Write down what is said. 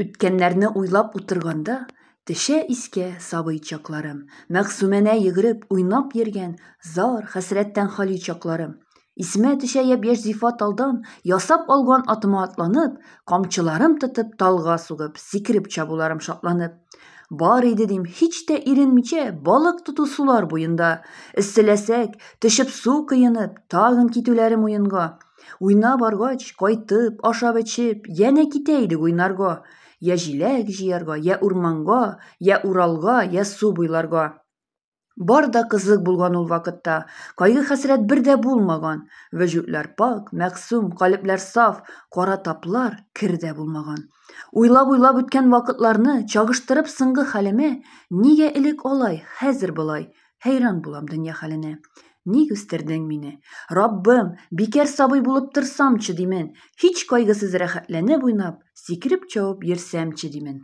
Үткәннәрне уйлап утырганда, Төшә искә сабый чакларым, Мәгъсуманә йөгереп, уйнап йөргән, Зар, хәсрәттән хали чакларым. Исемә төшә япь-яшь зифа талдан Ясап алган атыма атланып, Камчыларым тотып, талга сугып, Сикереп чабуларым шатланып. Бар иде, дим, һич тә иренмичә, Балык тоту сулар буенда. Эсселәсәк, төшеп су коенып, Тагын китүләрем уенга. Уйнап аргач, кайтып, ашап-эчеп, янә китә идек уйнарга. Йә җиләк җыярга, йә урманга, йә Уралга, йә су буйларга. Бар да кызык булган ул вакытта, кайгы-хәсрәт бер дә булмаган. Вөҗүдләр пакь, мәгъсүм, калебләр саф, кара таплар, кер дә булмаган. Уйлап-уйлап үткән вакытларны чагыштырып соңгы хәлемә, нигә элек алай, хәзер болай, Хәйран булам дөнья хәленә. Ник үстердең мине? Раббым, бикәр сабый булып торсамчы, димен. Һич кайгысыз рәхәтләнеп уйнап, сикереп чабып йөрсәмче, димен.